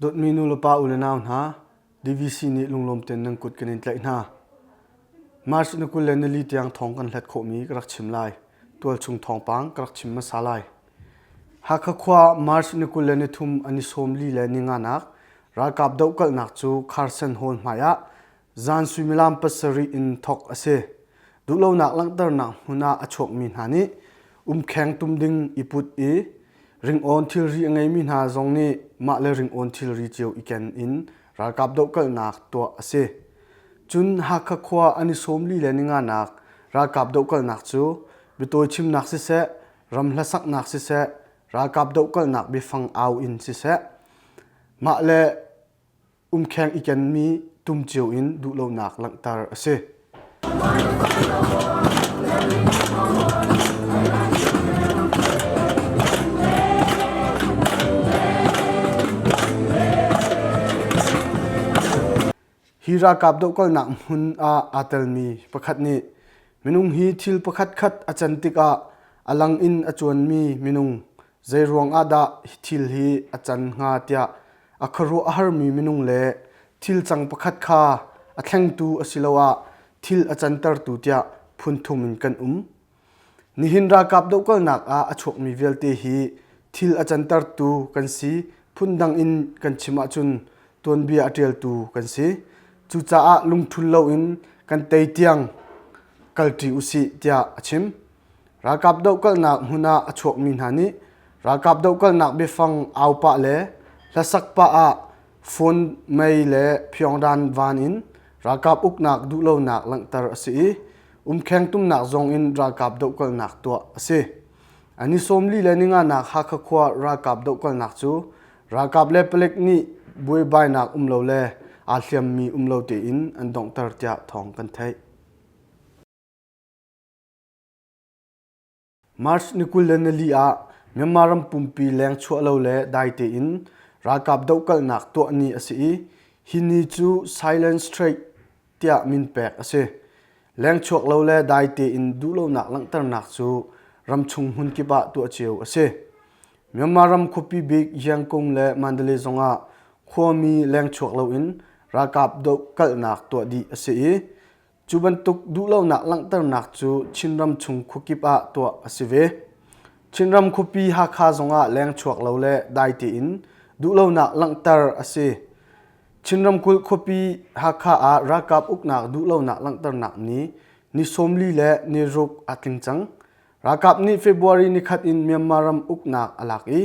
Dawtmi nulepa u le nau hna, DVC nih lunglawm tein nan kut kan in tlaih hna. March ni 24 tiang thawng kan hlat khawhmi ka rak chim lai. Tualchung thawngpang ka rak chim hmasa lai. Hakha khua March ni 23 an i sawmli le ninganak ralkap dohkalhnak cu Carson Hall hmai ah zan suimilam pasarih in thawk a si. Duhlonak langhternak hmun ah a chuakmi hna nih umkheng tum ding i put i ringawn thilri a ngeimi hna zong nih mah le ringawn thilri cio i ken in ralkap dohkalhnak tuah a si. Cun Hakha khua an i sawmli le ninganak ralkap dohkalhnak cu biatawi chimnak siseh, ram hlasaknak siseh, ralkap dohkalhnak biafang au in siseh, mah le umkheng i kenmi tum cio in duhlonak langhter a si. Hi ralkap dohkalnak hmun ah aa telmi pakhat nih minung hi thil pakhatkhat a can tikah a lang in a cuanmi minung zeiruang ah dah hi thil hi a can hnga tiah a khuaruah a harmi minung le thil cang pakhat kha a thlengtu asiloah thil a cantertu tiah phun thum in kan um. Nihin ralkap dohkalnak ah a chuakmi vialte hi thil a cantertu kan si. Phundang in kan chim ahcun tuanbia a ṭialtu kan si. Cucaah lungṭhul loin kan tei tiang kalṭi usih tiah a chim. Ralkap dohkalhnak hmun ah a chuakmi hna nih ralkap dohkalhnak biafang au pah le hlasak pah ah phone mei le Pyongyang van in ralkap uknak duhlonak langhter a si i umkheng tumnak zong in ralkap dohkalhnak tuah a si. A ni 42 le ninganak Hakha khua ralkap dohkalhnak cu ralkap le palek nih buaibainak um lo le aa hliammi um lo tein an donghter tiah thawng kan theih. March ni 24 ah Myanmar ram pumpi leng chuah lo le dai tein ralkap dohkalhnak tuah ni a si i hi ni cu Silent Strait tiah min pek a si. Leng chuak lo le dai tein duhlonak langhternak cu ramchung hmun kip ah tuah cio a si. Myanmar ram khuapi bik Yangon le Mandalay zongah khuami leng chuak loin ralkap dohkalhnak tuah dih a si i Cu bantuk duhlonak langhternak cu Chinram chung khuakip ah tuah a si ve. Chinram khuapi Hakha zongah lengchuak lo le dai tein duhlonak langhter a si. Chin ramkulh khuapi Hakha ah ralkap uknak duhlonak langhternak ni ni 40 le ni ruk a tling cang. Ralkap nih February nikhat in Myanmar ram uknak a lak i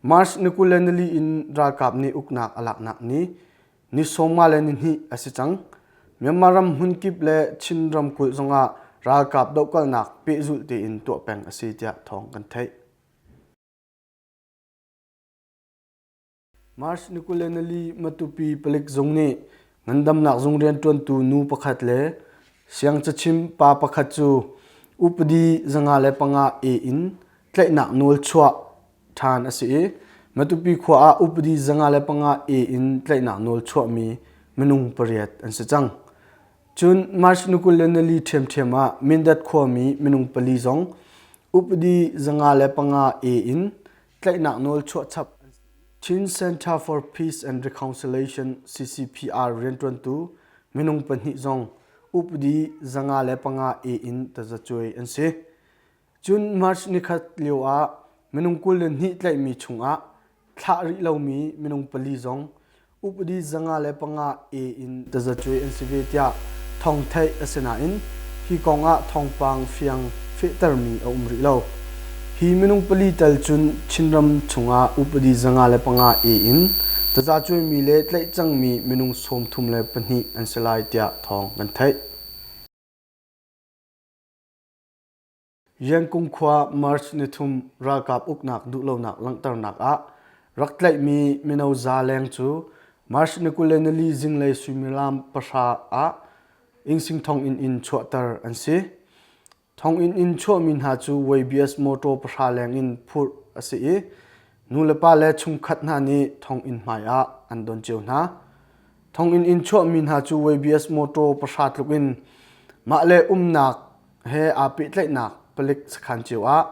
March ni 24 in ralkap nih uknak a laknak ni Ni sawmnga le nihnih a si cang. Myanmar ram hmunkip le Chin ramkulh zongah ralkap dohkalhnak pehzulh tein tuah peng a si tiah thawng kan theih. March ni 24 Matupi palik zung nih ngandamnak zung rianṭuantu nu pakhat le siangcachim pa pakhat cu upadi 505 A in tlaihnak nawl chuah ṭhan a si i Matupi khua ah upadi 505 A in tlaihnak nawl chuahmi minung pariat an si cang. Cun March ni 24 ṭhiamṭhiam ah Mindat khuami minung pali zong upadi 505 A in tlaihnak nawl chuah chap Chin Center for Peace and Reconciliation CCPR rianṭuantu minung pahnih zong upadi 505 A in tazacuai an si. Cun March nikhat lioah minung 22 tlaihmi chungah thlah rih lomi minung pali zong upadi 505 A in tazacuai an si ve tiah thawng theih a si nain hi kong ah thawngpang fiang fehtermi a um rih lo. Hi minung pali tal cun Chinram chungah upadi 505 A in tazacuaimi le tlaih cangmi minung 32 an si lai tiah thawng kan theih. Yangon khua March nithum ralkap uknak duhlonak langhternak ah rak tlaihmi mino za leng cu March ni 24 zinglei suimilam pahra ah Ingsing thonginn in chuahter an si. Thonginn in chuahmi hna cu YBS motor pahra leng in phurh a si i nulepa le chungkhat hna nih thonginn hmai ah an don cio hna. Thonginn in chuahmi hna cu YBS motor pahra tluk in mah le umnak he aa pehtlaihnak palik sakhan cio ah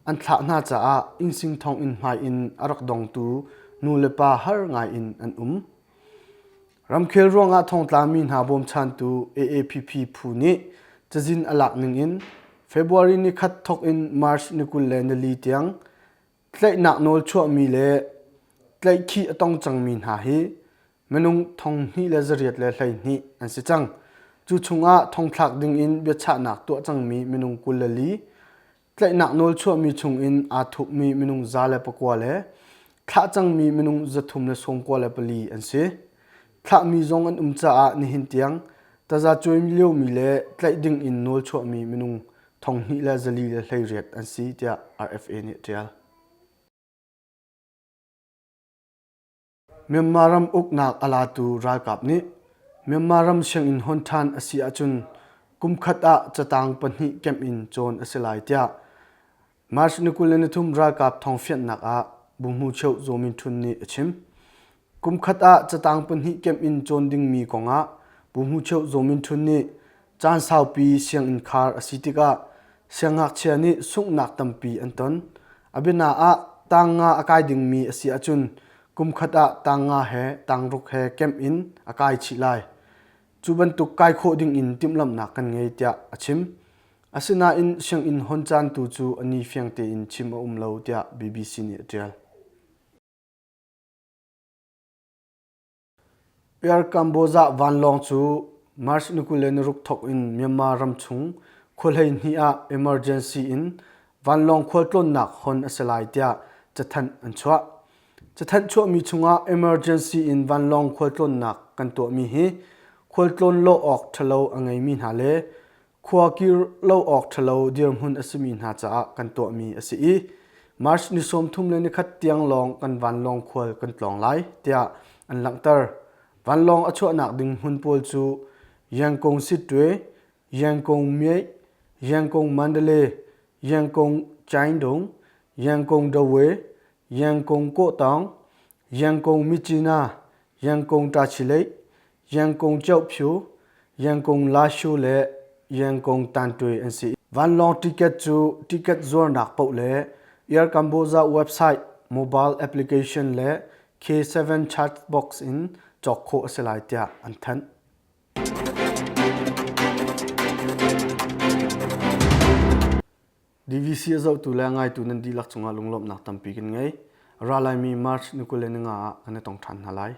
an thlah hna caah Innsing thonginn hmai in a rak dongtu nu le pa har ngai in an um. Ramkhel ruangah thongtlami hna bawmchantu AAPP phu nih cazin a lak ning in February ni khat thawk in March ni 24 tiang tlaihnak nawl chuahmi le tlaihkhih a tong cangmi hna hi minung 2812 an si cang. Cu chungah thongthlak dingin biachahnak tuah cangmi minung 24, tlaihnak nawl chuahmi chungin aa thupmi minung 109 le thlah cangmi minung 394 an si. Thlahmi zong an um caah nihin tiang tazacuai liomi le tlaih dingin nawl chuahmi minung 2418 an si tiah RFA nih a ṭial. Myanmar ram uknak a latu ralkap nih Myanmar ram sianginn hon ṭhan a si ahcun kum khat ah catang pahnih kemh in cawn a si lai tiah March ni 23 ralkap thawngfianhnak ah Buhmu Cheu Zaw Min Htun nih a chim. Kum khat ah catang pahnih kemh in cawn dingmi kongah Buhmu Cheu Zaw Min Htun nih caan saupi sianginn khar a si tikah siangngakchia nih sunghnak tampi an ton. A biana ah tang nga a kai dingmi a si ahcun kum khat ah tang nga he tang ruk he kemh in a kai chih lai. Cu bantuk kai khawh ding in timhlamhnak kan ngei tiah a chim. Asinain sianginn hon caan tu cu a ni fiang tein chim a um lo tiah BBC nih a ṭial. Air Cambodia vanlawng cu March ni 26 thawk in Myanmar ramchung khua 12 ah emergency in vanlawng khualtlawnnak hon a si lai tiah cathanh an chuah. Cathanh chuahmi chungah emergency in vanlawng khualtlawnnak kan tuahmi hi khualtlawn lawh awk ṭhalo a ngeimi hna le khua kir lo awk ṭhalo dirhmun a simi hna caah kan tuahmi a si i March ni 31 tiang lawng kan vanlawng khual kan tlawng lai tiah an langhter. Vanlawng a chuahnak ding hmun pawl cu Yangon Sittwe, Yangon Myeik, Yangon Mandalay, Yangon Chaindung, Yangon Dawei, Yangon Kawhtaung, Yangon Myitkyina, Yangon Tachileik, Yangon Kyaukphyu, Yangon Lashu le Yangon Tantui an si. Vanlawng ticket cu ticket zuarnak paoh le Air Cambodia website, mobile application le K7 chat box in cawk khawh a si lai tiah an thanh. DVC a zohtu le a ngaitu nan dihlak cungah lunglawmhnak tampi kan ngei. A ra laimi March ni 25 ah kan i tong ṭhan hna lai.